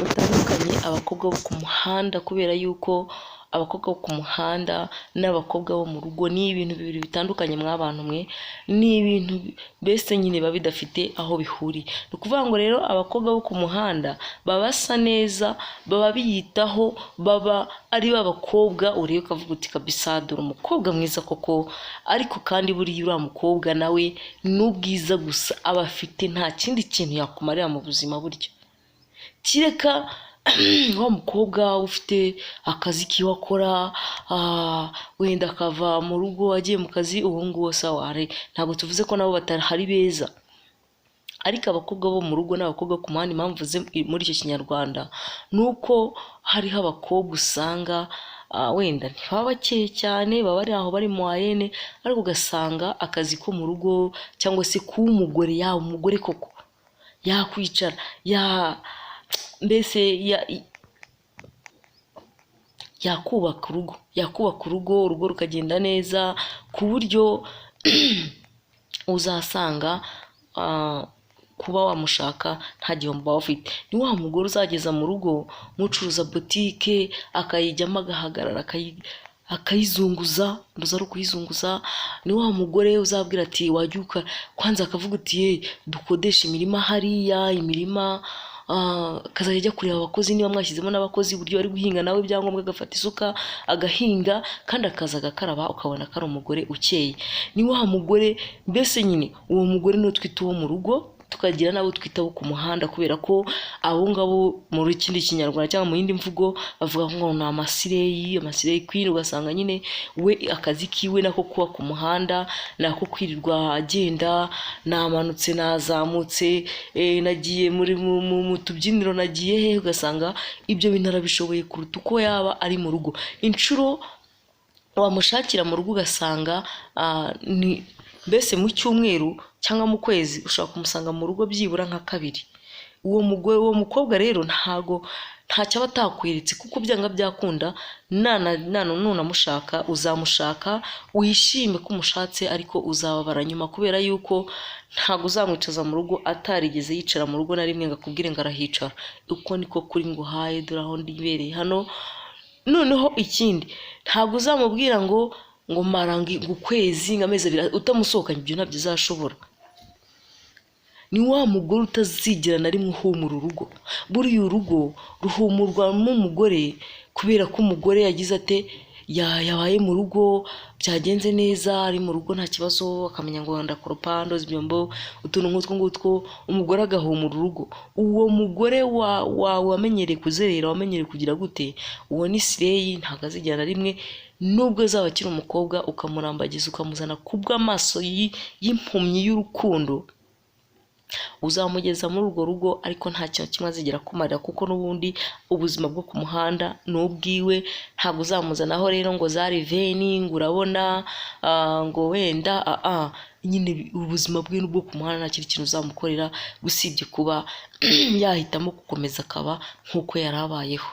Batandukanye abakobwa bo ku muhanda, kubera yuko abakobwa bo ku muhanda n'abakobwa bo mu rugo ni ibintu bibiri bitandukanye. Mw'abantu mwe, ni ibintu mbese nyine biba bidafite aho bihuriye. Ni ukuvuga ngo rero abakobwa bo ku muhanda baba basa neza, baba biyitaho, baba ari ba bakobwa ureba ukavuga uti: "Kabisa dore umukobwa mwiza koko." Ariko kandi buriya uriya mukobwa nawe ni ubwiza gusa aba afite, nta kindi kintu yakumarira mu buzima burya, kireka wa mukobwa ufite akazi kiwe akora, wenda akava mu rugo agiye mu kazi, uwo nguwo sawa. Ntabwo tuvuze ko nabo batahari beza, ariko abakobwa bo mu rugo n'abakobwa ku muhanda, impamvu mvuze muri icyo Kinyarwanda ni uko hariho abakobwa usanga wenda ntibaba bakeye cyane, baba bari aho bari moyenne, ariko ugasanga akazi ko mu rugo cyangwa se kuba umugore, yaba umugore koko yakwicara ya mbese yakubaka urugo, yakubaka urugo, urugo rukagenda neza, ku buryo uzasanga kuba wamushaka nta gihombo waba ufite. Ni wa mugore uzageza mu rugo nk'ucuruza botike, akayijyamo agahagarara, akayizunguza, nduza ari ukuyizunguza. Ni wa mugore uzabwira ati wajya kwanza akavuga uti: "Ye dukodesha imirima hariya, imirima," akazajya ajya kureba abakozi niba mwashyizemo n'abakozi, uburyo bari guhinga, nawe ibyangombwa agafata isuka agahinga, kandi akaza agakaraba, ukabona ko ari umugore ukeye. Ni wa mugore mbese nyine, uwo mugore niwo twita uwo mu rugo, tukagira n'abo twita abo ku muhanda, kubera ko abo ngabo muri kindi Kinyarwanda cyangwa mu yindi mvugo bavuga ngo ni amaslay, amaslay queen. Ugasanga nyine we akazi kiwe nako kuba ku muhanda, nako kwirirwa agenda: namanutse, nazamutse, nagiye muri mu tubyiniro, nagiye he, ugasanga ibyo bintu arabishoboye kuruta uko yaba ari mu rugo. Inshuro wamushakira mu rugo ugasanga ni mbese mu cyumweru cyangwa mu kwezi ushobora kumusanga mu rugo byibura nka kabiri. Uwo mugore, uwo mukobwa rero ntago ntacyo aba atakweretse, kuko byanga byakunda nunamushaka uzamushaka wishime ko umushatse, ariko uzababara nyuma, kubera yuko ntabwo uzamwicaza mu rugo atarigeze yicara mu rugo na rimwe ngo akubwire ngo arahicara. Uko niko kuri nguhaye, dore aho ndibereye hano. Noneho ikindi, ntabwo uzamubwira ngo mara ngo ukwezi, ngo amezi 2 utamusohokanye, ibyo ntabyo uzashobora. Ni wa mugore utazigera na rimwe uhumura urugo. Buriya urugo ruhumurwa n'umugore, kubera ko umugore yagize ate, yabaye mu rugo, byagenze neza, ari mu rugo nta kibazo, akamenya ngo ndakoropa, ndoza ibyombo, utuntu nk'utwo ngutwo, umugore agahumura urugo. Uwo mugore wawe wamenyereye kuzerera, wamenyereye kugira gute, uwo ni slay, ntabwo azigera na rimwe, nubwo azaba akiri umukobwa, ukamurambagiza ukamuzana kubw'amaso y'impumyi y'urukundo, uzamugeza muri urwo rugo, ariko nta kintu kimwe azigera akumarira, kuko n'ubundi ubuzima bwo ku muhanda ni ubwiwe. Ntabwo uzamuzanaho rero ngo zari veni, ngo urabona ngo wenda nyine ubuzima bwe n'ubwo ku muhanda, nta kindi kintu uzamukorera usibye kuba yahitamo gukomeza akaba nk'uko yari abayeho.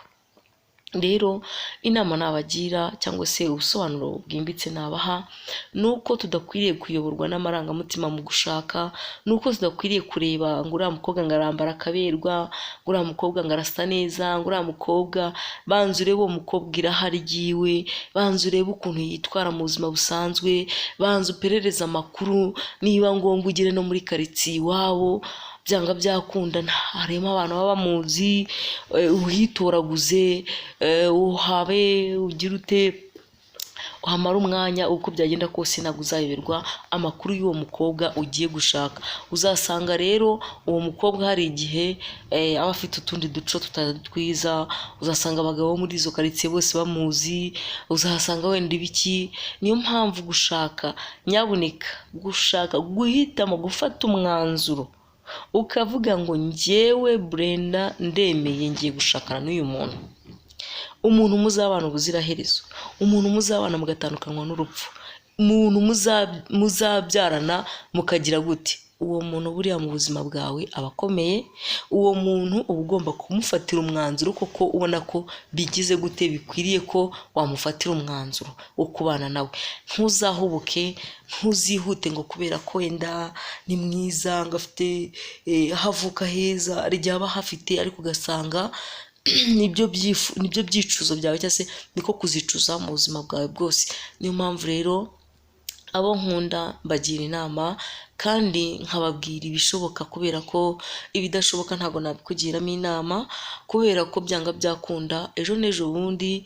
Rero inama nabagira cyangwa se ubusobanuro bwimbitse nabaha ni uko tudakwiriye kuyoborwa n'amarangamutima mu gushaka, ni uko tudakwiriye kureba ngo uriya mukobwa ngo arambara akaberwa, ngo uriya mukobwa ngo arasa neza, ngo uriya mukobwa. Banza urebe uwo mukobwa irahari ryiwe, banza urebe ukuntu yitwara mu buzima busanzwe, banza uperereze amakuru, niba ngombwa ugere no muri karitsiye iwabo, byanga byakunda harimo abantu baba bamuzi, uhitoraguze, uhabe, ugire ute, uhamara umwanya. Uko byagenda kose ntabwo uzayoberwa amakuru y'uwo mukobwa ugiye gushaka. Uzasanga rero uwo mukobwa hari igihe aba afite utundi duco tutari twiza, uzasanga abagabo bo muri izo karitsiye bose bamuzi, uzahasanga wenda ibiki. Niyo mpamvu gushaka, nyabuneka, gushaka, guhitamo, gufata umwanzuro ukavuga ngo: "Njyewe Brenda ndemeye, ngiye gushakana n'uyu muntu," umuntu muzabana ubuziraherezo, umuntu muzabana mugatandukanywa n'urupfu, umuntu muzabyarana mukagira gute. Uwo muntu buriya mu buzima bwawe aba akomeye, uwo muntu uba ugomba kumufatira umwanzuro koko ubona ko bigize gute, bikwiriye ko wamufatira umwanzuro wo kubana nawe. Ntuzahubuke, ntuzihute ngo kubera ko wenda ni mwiza, ngo afite aho avuka heza, hari igihe aba ahafite ariko ugasanga nibyo byicuzo byawe cyangwa se niko kuzicuza mu buzima bwawe bwose. Niyo mpamvu rero abo nkunda mbagira inama kandi nkababwira ibishoboka, kubera ko ibidashoboka ntabwo nabikugiramo inama, kubera ko byanga byakunda ejo n'ejo bundi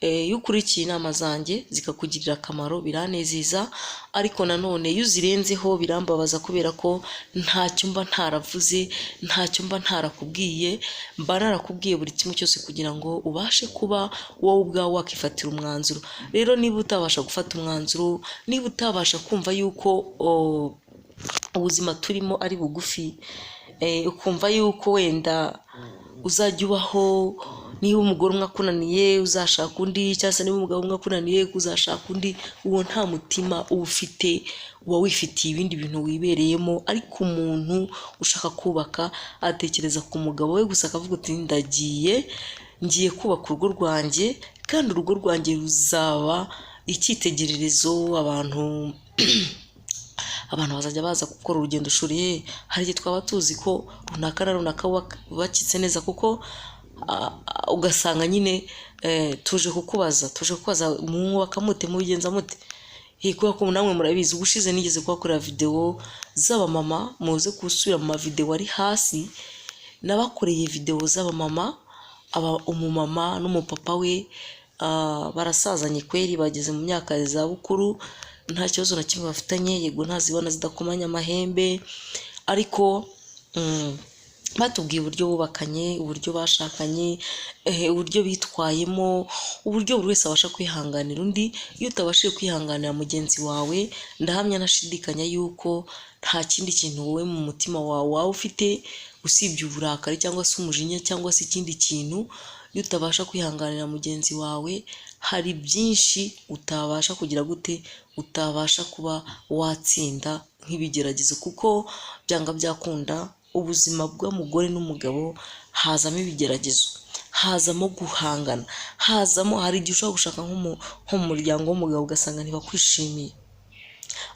iyo ukurikiye inama zanjye zikakugirira akamaro biranezeza, ariko nanone iyo uzirenzeho birambabaza, kubera ko ntacyo mba ntaravuze, ntacyo mba ntarakubwiye, mba narakubwiye buri kimwe cyose kugira ngo ubashe kuba wowe ubwawe wakifatira umwanzuro. Rero niba utabasha gufata umwanzuro, niba utabasha kumva yuko ubuzima turimo ari bugufi, ukumva yuko wenda uzajya ubaho, niba umugore umwe akunaniye uzashaka undi, cyangwa se niba umugabo umwe akunaniye uzashaka undi, uwo nta mutima uba ufite, uba wifitiye ibindi bintu wibereyemo. Ariko umuntu ushaka kubaka atekereza ku mugabo we gusa, akavuga uti ndagiye, ngiye kubaka urugo rwanjye, kandi urugo rwanjye ruzaba icyitegererezo, abantu bazajya baza gukora urugendo shuri. Hari igihe twaba tuzi ko runaka na runaka bubakitse neza, kuko ugasanga nyine tuje kukubaza, tuje kukubaza mwubaka mute, mubigenza mute? Kubera ko namwe murabizi, ubushize nigeze kubakorera videwo z'abamama, muze gusubira mu mavidewo ari hasi, nabakoreye videwo z'abamama, umumama n'umupapa we barasazanye kweri, bageze mu myaka ya zabukuru, nta kibazo na kimwe bafitanye, yego ntazibona zidakomanya amahembe, ariko batubwiye uburyo bubakanye, uburyo bashakanye, uburyo bitwayemo, uburyo buri wese abasha kwihanganira undi. Iyo utabashije kwihanganira mugenzi wawe, ndahamya ntashidikanya yuko nta kindi kintu wowe mu mutima wawe waba ufite usibye uburakari cyangwa se umujinya cyangwa se ikindi kintu. Iyo utabasha kwihanganira mugenzi wawe, hari byinshi utabasha kugira gute, utabasha kuba watsinda nk'ibigeragezo, kuko byanga byakunda ubuzima bw'umugore n'umugabo hazamo ibigeragezo, hazamo guhangana, hazamo, hari igihe ushobora gushaka nko mu muryango w'umugabo ugasanga ntibakwishimiye,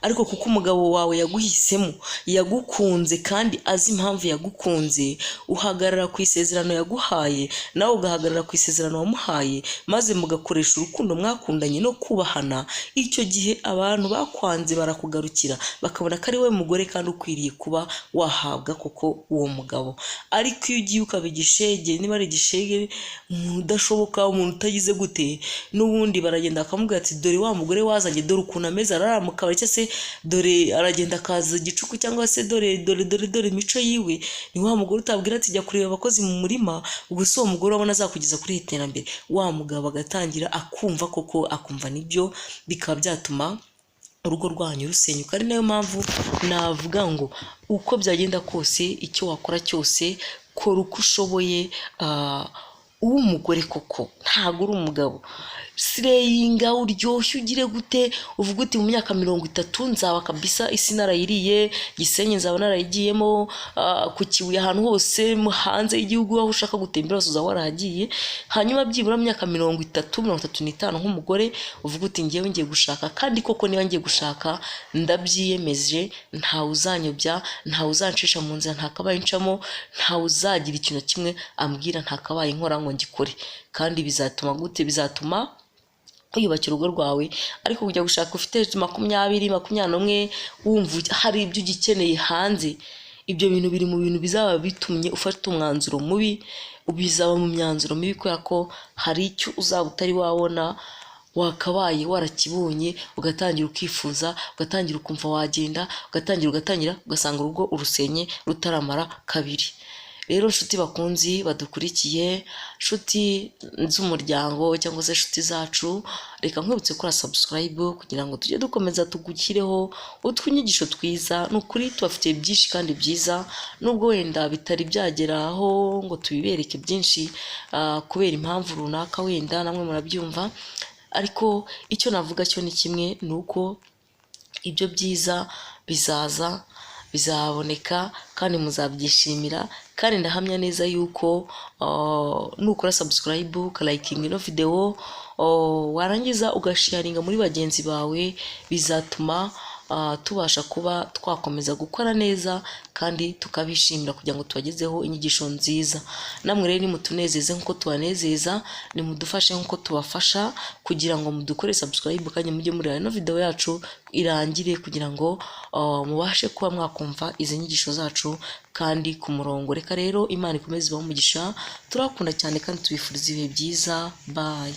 ariko kuko umugabo wawe yaguhisemo, yagukunze kandi azi impamvu yagukunze, uhagarara ku isezerano yaguhaye, nawe ugahagarara ku isezerano wamuhaye, maze mugakoresha urukundo mwakundanye no kubahana. Icyo gihe abantu bakwanze barakugarukira, bakabona ko ari wowe mugore kandi ukwiriye kuba wahabwa koko uwo mugabo. Ariko iyo ugiye ukaba igishege, niba ari igishege, umuntu udashoboka, umuntu utagize gute, n'ubundi baragenda bakamubwira ati dore wa mugore wazanye, dore ukuntu ameze, arara mu kabari, cyangwa se dore aragenda akaza igicuku, cyangwa se dore dore dore dore imico yiwe, ni wa mugore utabwira ati jya kureba abakozi mu murima. Ubwo si uwo mugore urabona azakugeza kuri iri terambere? Wa mugabo agatangira akumva koko, akumva nibyo, bikaba byatuma urugo rwanyu rusenyuka. Ari nayo mpamvu navuga ngo uko byagenda kose, icyo wakora cyose, kora uko ushoboye, ube umugore koko, ntabwo uri umugabo. Slayinga, uryoshye, ugire gute, uvuge uti mu myaka 30 nzaba kabisa isi narayiriye, Gisenyi nzaba narayigiyemo, ku Kibuye, ahantu hose hanze y'igihugu, aho ushaka gutembera hose uzaba warahagiye. Hanyuma byibura mu myaka 30, 35, nk'umugore uvuge uti ngewe ngiye gushaka, kandi koko niba ngiye gushaka ndabyiyemeje, ntawe uzanyobya, ntawe uzancisha mu nzira ntakabaye ncamo, ntawe uzagira ikintu na kimwe ambwira ntakabaye nkora ngo ngikore. Kandi bizatuma gute? Bizatuma wiyubakira urugo rwawe. Ariko kujya gushaka ufite 20, 21, wumva hari ibyo ugikeneye hanze, ibyo bintu biri mu bintu bizaba bitumye ufata umwanzuro mubi, bizaba mu myanzuro mibi, kubera ko hari icyo uzaba utari wabona wakabaye warakibonye, ugatangira ukifuza, ugatangira ukumva wagenda, ugatangira ugatangira ugasanga urugo urusenye rutaramara kabiri. Rero nshuti bakunzi badukurikiye, nshuti z'umuryango cyangwa se inshuti zacu, reka nkwibutse gukora subscribe kugira ngo tujye dukomeza tugushyireho utwinyigisho twiza. Ni ukuri tubafitiye byinshi kandi byiza, nubwo wenda bitari byagera aho ngo tubibereke byinshi kubera impamvu runaka, wenda namwe murabyumva, ariko icyo navuga cyo ni kimwe, ni uko ibyo byiza bizaza, bizaza kandi Bizaboneka kandi muzabyishimira, kandi ndahamya neza yuko nukora subscribe, ukalikinga ino video, warangiza ugasharinga muri bagenzi bawe, bizatuma tubasha kuba twakomeza gukora neza kandi tukabishimira kugira ngo tubagezeho inyigisho nziza. Namwe rero nimutunezeze nk'uko tubanezeza, nimudufashe nk'uko tubafasha, kugira ngo mudukore subscribe kandi mujye mureba ino video yacu irangire, kugira ngo mubashe kuba mwakumva izi nyigisho zacu kandi ku murongo. Reka rero Imana ikomeze ibahe umugisha. Turakunda cyane kandi tubifuriza ibihe byiza. Bye.